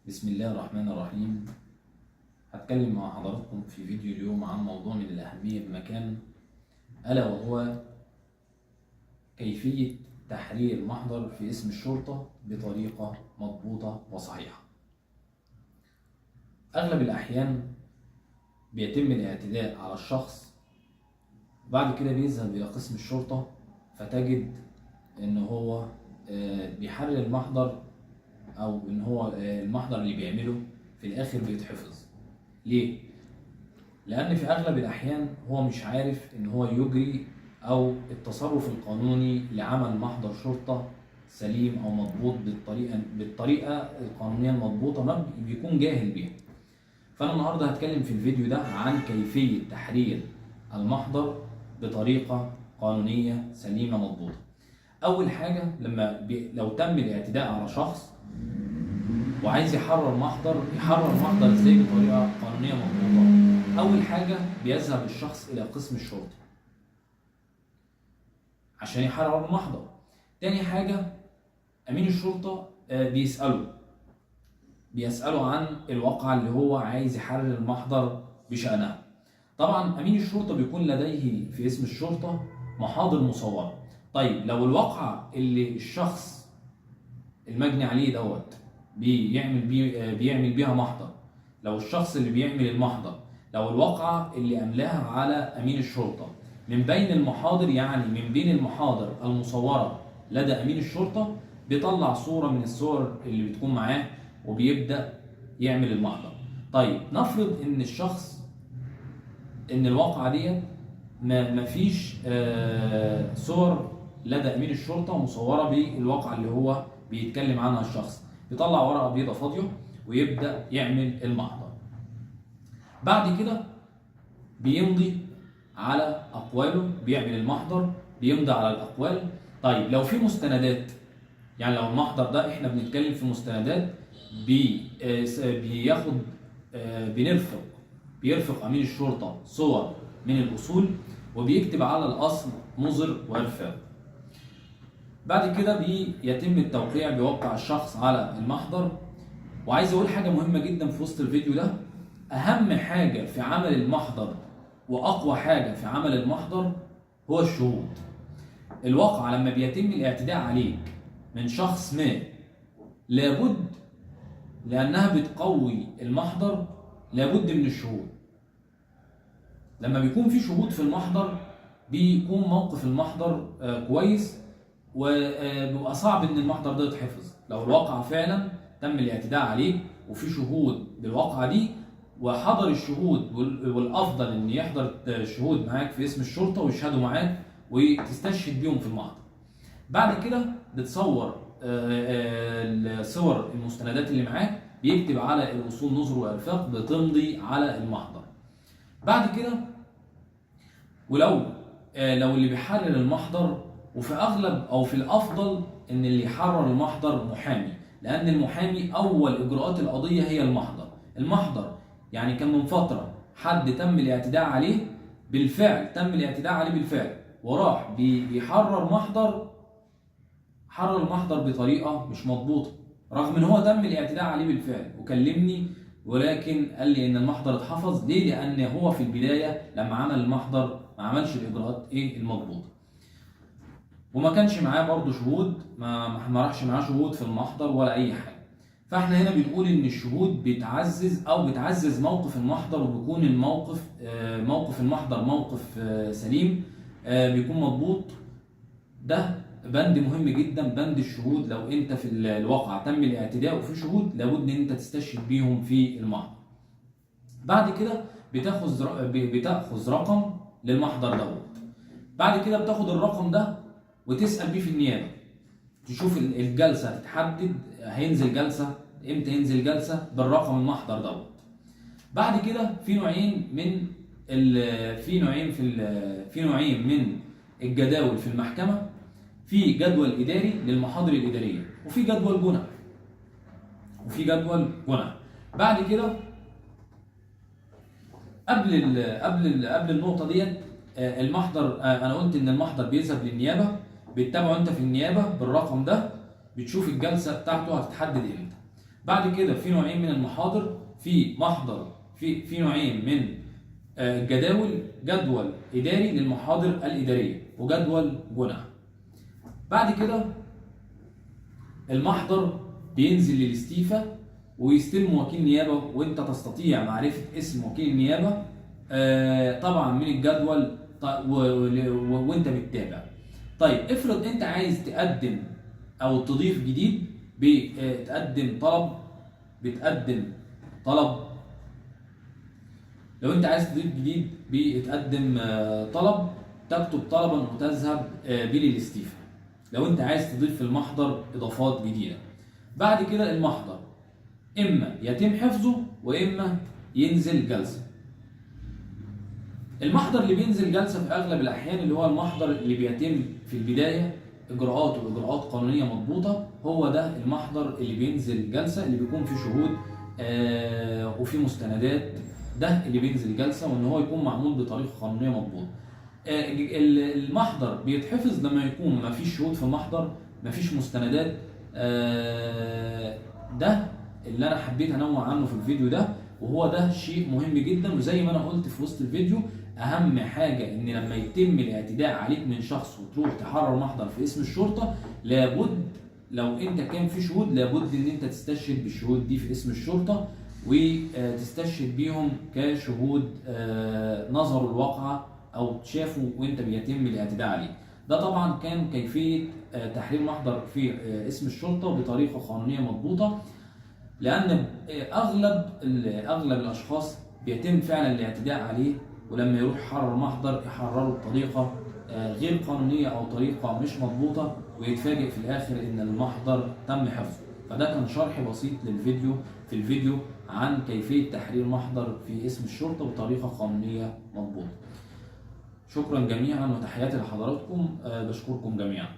بسم الله الرحمن الرحيم. هتكلم مع حضراتكم في فيديو اليوم عن موضوع من الأهمية بمكان، ألا وهو كيفية تحرير محضر في اسم الشرطة بطريقة مضبوطة وصحيحة. أغلب الأحيان بيتم الاعتداء على الشخص، بعد كده بيذهب إلى قسم الشرطة فتجد إن هو بيحرر المحضر، أو إن هو المحضر اللي بيعمله في الآخر بيتحفظ. ليه؟ لأن في أغلب الأحيان هو مش عارف إن هو يجري أو التصرف القانوني لعمل محضر شرطة سليم أو مضبوط بالطريقة القانونية المضبوطة، ما بيكون جاهل بيها. فأنا النهاردة هتكلم في الفيديو ده عن كيفية تحرير المحضر بطريقة قانونية سليمة مضبوطة. أول حاجة، لو تم الاعتداء على شخص وعايز يحرر محضر، يحرر محضر ازاي بطريقة قانونية مضبوطة؟ أول حاجة بيذهب الشخص إلى قسم الشرطة عشان يحرر المحضر. تاني حاجة، أمين الشرطة بيسأله عن الواقعة اللي هو عايز يحرر المحضر بشأنها. طبعا أمين الشرطة بيكون لديه في اسم الشرطة محاضر مصورة. طيب لو الواقعة اللي الشخص المجني عليه دوت بيعمل بيها محضر، لو الشخص اللي بيعمل المحضر، لو الواقعة اللي أملاها على أمين الشرطة من بين المحاضر، يعني من بين المحاضر المصورة لدى أمين الشرطة، بيطلع صورة من الصور اللي بتكون معاه وبيبدأ يعمل المحضر. طيب نفرض إن الشخص، إن الواقعة ديت ما فيش صور لدى أمين الشرطة مصورة بالواقعة اللي هو بيتكلم عنها الشخص، بيطلع ورقة بيضة فاضية ويبدأ يعمل المحضر. بعد كده بيمضي على أقواله، بيعمل المحضر بيمضي على الأقوال. طيب لو في مستندات، يعني لو المحضر ده احنا بنتكلم في مستندات، بياخد، بيرفق أمين الشرطة صور من الأصول وبيكتب على الأصل مظهر وإرفاق. بعد كده بيتم التوقيع، بيوقع الشخص على المحضر. وعايز أقول حاجة مهمة جدا في وسط الفيديو ده، أهم حاجة في عمل المحضر وأقوى حاجة في عمل المحضر هو الشهود. الواقع لما بيتم الاعتداء عليك من شخص ما، لابد، لأنها بتقوي المحضر، لابد من الشهود. لما بيكون في شهود في المحضر بيكون موقف المحضر كويس، وبيبقى صعب ان المحضر ده يتحفظ. لو الواقع فعلا تم الاعتداء عليه وفي شهود بالواقعة دي وحضر الشهود، والافضل ان يحضر الشهود معاك في اسم الشرطة ويشهدوا معاك وتستشهد بيهم في المحضر. بعد كده بتصور صور المستندات اللي معاك، بيكتب على الوصول نظر وارفاق، بتمضي على المحضر. بعد كده ولو لو اللي بيحرر المحضر، وفي اغلب او في الافضل ان اللي يحرر المحضر محامي، لان المحامي اول اجراءات القضية هي المحضر. المحضر يعني كان من فترة حد تم الاعتداء عليه بالفعل، تم الاعتداء عليه بالفعل وراح بيحرر محضر، حرر المحضر بطريقة مش مضبوطة، رغم ان هو تم الاعتداء عليه بالفعل وكلمني، ولكن قال لي ان المحضر اتحفظ. ليه؟ لان هو في البداية لما عمل المحضر ما عملش الاجراءات المضبوطه، وما كانش معاه برضه شهود، ما راحش معاه شهود في المحضر ولا اي حاجة. فاحنا هنا بنقول ان الشهود بتعزز او بتعزز موقف المحضر، وبيكون الموقف، موقف المحضر موقف سليم، بيكون مضبوط. ده بند مهم جدا، بند الشهود. لو انت في الواقع تم الاعتداء وفي شهود، لابد ان انت تستشهد بيهم في المحضر. بعد كده بتاخذ رقم للمحضر دوت. بعد كده بتاخد الرقم ده وتسأل بيه في النيابة، تشوف الجلسة هتتحدد، هينزل جلسة امتى، ينزل جلسة بالرقم المحضر دوت. بعد كده في نوعين من ال في نوعين في ال في نوعين من الجداول في المحكمة. في جدول إداري للمحاضر الإدارية، وفي جدول جنح، وفي جدول جنح. بعد كده قبل النقطة ديت، المحضر، أنا قلت إن المحضر بيذهب للنيابة، بتتابعه أنت في النيابة بالرقم ده، بتشوف الجلسة بتاعته هتتحدد إمتى. بعد كده في نوعين من المحاضر، في محضر في نوعين من الجداول، جدول اداري للمحاضر الادارية وجدول جنح. بعد كده المحضر بينزل للاستيفاء ويستلم وكيل نيابة، وانت تستطيع معرفة اسم وكيل النيابة طبعا من الجدول وانت بتتابع. طيب افرض انت عايز تقدم او تضيف جديد، بتقدم طلب، بتقدم طلب. لو انت عايز تضيف جديد بتقدم طلب، تكتب طلبا وتذهب بيه للاستيفاء. لو انت عايز تضيف في المحضر اضافات جديدة. بعد كده المحضر اما يتم حفظه واما ينزل جلسه. المحضر اللي بينزل جلسه في اغلب الاحيان اللي هو المحضر اللي بيتم في البداية اجراءاته اجراءات قانونية مضبوطة، هو ده المحضر اللي بينزل جلسه، اللي بيكون فيه شهود وفيه مستندات، ده اللي بينزل جلسه، وان هو يكون معمول بطريقة قانونية مضبوطة. المحضر بيتحفظ لما يكون ما فيش شهود في المحضر، ما فيش مستندات. ده اللي انا حبيت انوه عنه في الفيديو ده، وهو ده شيء مهم جدا. وزي ما انا قلت في وسط الفيديو، اهم حاجة ان لما يتم الاعتداء عليك من شخص وتروح تحرر محضر في اسم الشرطة، لابد لو انت كان في شهود لابد ان انت تستشهد بالشهود دي في اسم الشرطة، وتستشهد بيهم كشهود نظروا الواقعة او شافوا وانت بيتم الاعتداء عليك. ده طبعا كان كيفية تحرير محضر في اسم الشرطة بطريقة قانونية مضبوطة، لان اغلب الاشخاص بيتم فعلا الاعتداء عليه، ولما يروح يحرر محضر يحرره بطريقة غير قانونية او طريقه مش مضبوطة، ويتفاجئ في الاخر ان المحضر تم حفظه. فده كان شرح بسيط للفيديو في الفيديو عن كيفية تحرير محضر في اسم الشرطة بطريقة قانونية مضبوطة. شكرا جميعا وتحياتي لحضراتكم، بشكركم جميعا.